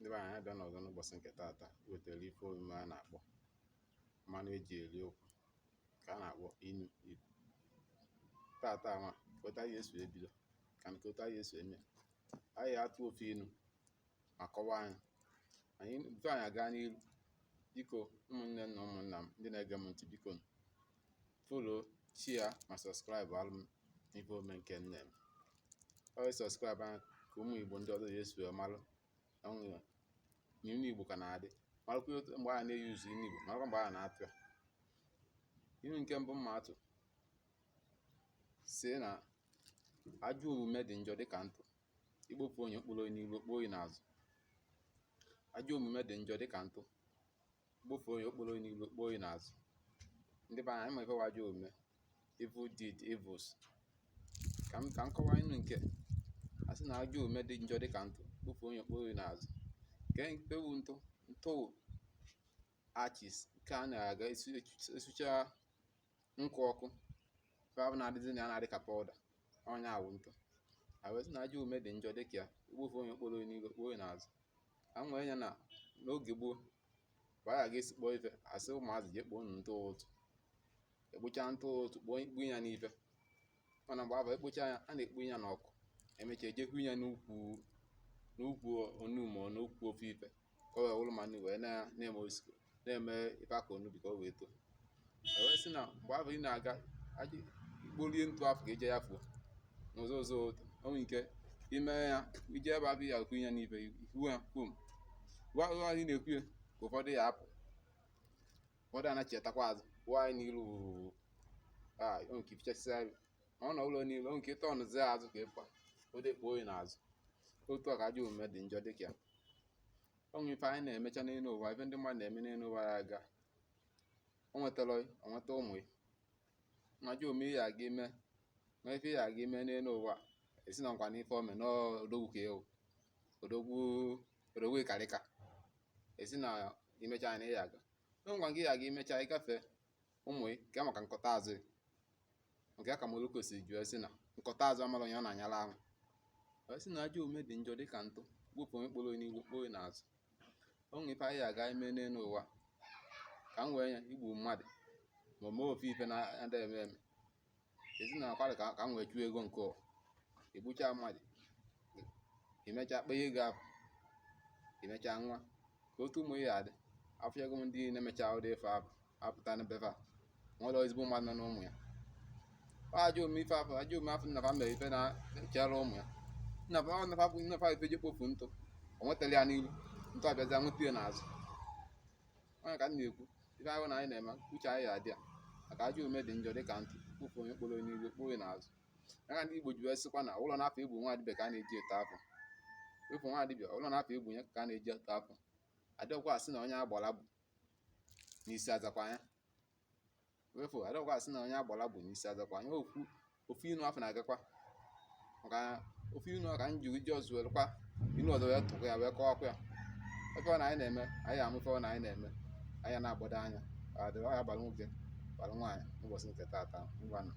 Ndị be anyị, abịa n'ọzọ n'ụbọchị nke taata wetara ife omume a na-akpọ mmanụ eji eri okwu, ka a na-akpọ inu Igbo. Taata nwa ka otu anyị esi ebido ka nke otu anyị esi eme, anyị atụ ofu inu ma kọwaa anyị anyị before anyị aga n'iru. Biko, ụmụnne na ụmụnna m ndị na-ege m ntị, biko follow, share ma subscribe alụ m n'ife ome nke nne m. Ọ subscribe anyị ka ụmụ Igbo ndị ọzọ ga-esi wee malụ na o nwere na inu Igbo ka na-adị, marakwa mgbe a na-eyuzu inu Igbo, marakwa mgbe a na-atụ ya. Inu nke mbụ mma atụ si na ajọ omume dị njọ dịka ntụ, ikpofu onye mkpụrụ onye n'iru kpoo onye n'azụ. Ajọ omume dị njọ dịka ntụ, ikpofu onye okporo onye n'iru kpoo onye n'azụ. Ndị be anyị, ma ife ajọ omume, evil deed, evils. Ka m kọwaa inu nke a sị na ajọ omume dị njọ dịka ntụ, kpofu onye kpoo onye n'azụ. Nke nke bụ ntụ, ntụ ashes nke a na-aga esucha nkụ ọkụ, ife ahụ na-adịzi na ya na-adị ka powder, onye awụ ntụ. A wee sị na ajọ omume dị njọ dịka ya, ikpofu onye kporo onye n'iru kpoo onye n'azụ. Ka m wee ya na n'oge gboo, mgbe a ga esikpọ ife, asị ụmụazị jee kpoo ntụ ụtụ, ekpocha ntụ ụtụ, kpoo ikpu ya n'ife. Mana mgbe ahụ ekpocha ya, a na-ekpu ya n'ọkụ, emechaa ejekwu ya n'ukwu onu ma ọ n'ukwu ofe ife ka ọ wee wụrụ mmanụ, wee na-eme osiko na-eme ife aka onubi ka ọ wee too. E wee sị na mgbe ahụ ị na-aga ikpolie ntụ afọ ka eje ya fuo n'ụzọ ụzọ ụtụ, o nwere ike ime ya ije ebe abụ ya ekwu ya n'ife ihu ya kwum gwa anyị na-ekwu ya ka ụfọdụ ya apụ, ụfọdụ anachetakwa azụ kwụọ anyị n'iru a, o nke ifichasịa ya ma ọ nọ ụlọ n'iru, o nke ịtọ ọnụzi azụ ka ịkpa ụdị kpoo onye n'azụ. Otu a ka ajọ omume dị njọ dịka ya. O nwere ife anyị na-emecha n'elu ụwa, ife ndị mmadụ na-eme n'elu ụwa ya aga o nwetara, o nweta ụmụ ya. Ma ajọ omume ya aga ime ma ife ya aga ime n'elu ụwa, esi na nkwa n'ife ome n'odogwu ka ewu odogwu odogwu ịkarịka, esi na imecha na ya aga ngwa nke ya aga imecha ịgafe ụmụ ya ka maka nkọta azụ nke ya ka Moloko si jụọ sị na nkọta azụ amara onye ọ na-anyara anwụ. Ọ sị na ajọ omume dị njọ dịka ntụ, gbupụ onye kpọrọ onye n'ihu kpọọ onye n'azụ. O nwere ife anyị aga ime n'elu ụwa ka m wee ya igbu mmadụ ma o mee ofe ife na-ada eme eme, ezi na akwara ka m wee chụọ ego nke ụwa, egbucha mmadụ, emechaa kpee ego ahụ, emechaa nwa ka otu ụmụ ya adị. Afụchago m ndị na-emecha ụdị ife ahụ apụta na befa nwere ezigbo mmadụ nọ n'ụmụ ya. Ajọ omume ife afọ, ajọ omume afọ nnafa mere ife na-echere ụmụ ya nnafa nnafa nnafa ife ji kpofu ntụ, o nwetara ya n'iru ntụ abịazi nweta ya n'azụ. Onye ka m na-ekwu ife ahụ na anyị na-eme uche anyị adị ya maka ajọ omume dị njọ dịka ntụ, kpofu onye kpọrọ onye n'iru kpoo onye n'azụ. Ya ka ndị Igbo ji wee sịkwa na ụlọ na-afọ egbu nwa dibịa ka a na-eji ete afọ efu nwa dibịa, ụlọ na-afọ egbu ya ka a na-eji ete afọ. Adịghịkwa asị na onye agbara bụ n'isi azakwa ya wefu, adịghịkwa asị na onye agbara bụ n'isi azakwa ya. Okwu ofu inu afọ na-agakwa maka ofu inu ka m ji ji ọzọ welụkwa inu ọzọ wee tụkwa ya wee kọwakwa ya. Ife ọ na anyị na-eme, anyị amụ ife ọ na anyị na-eme, anyị na-agbado anya adịrị ọ ya bara nwoke bara nwaanyị n'ụbọchị nke taata. Ngwanụ.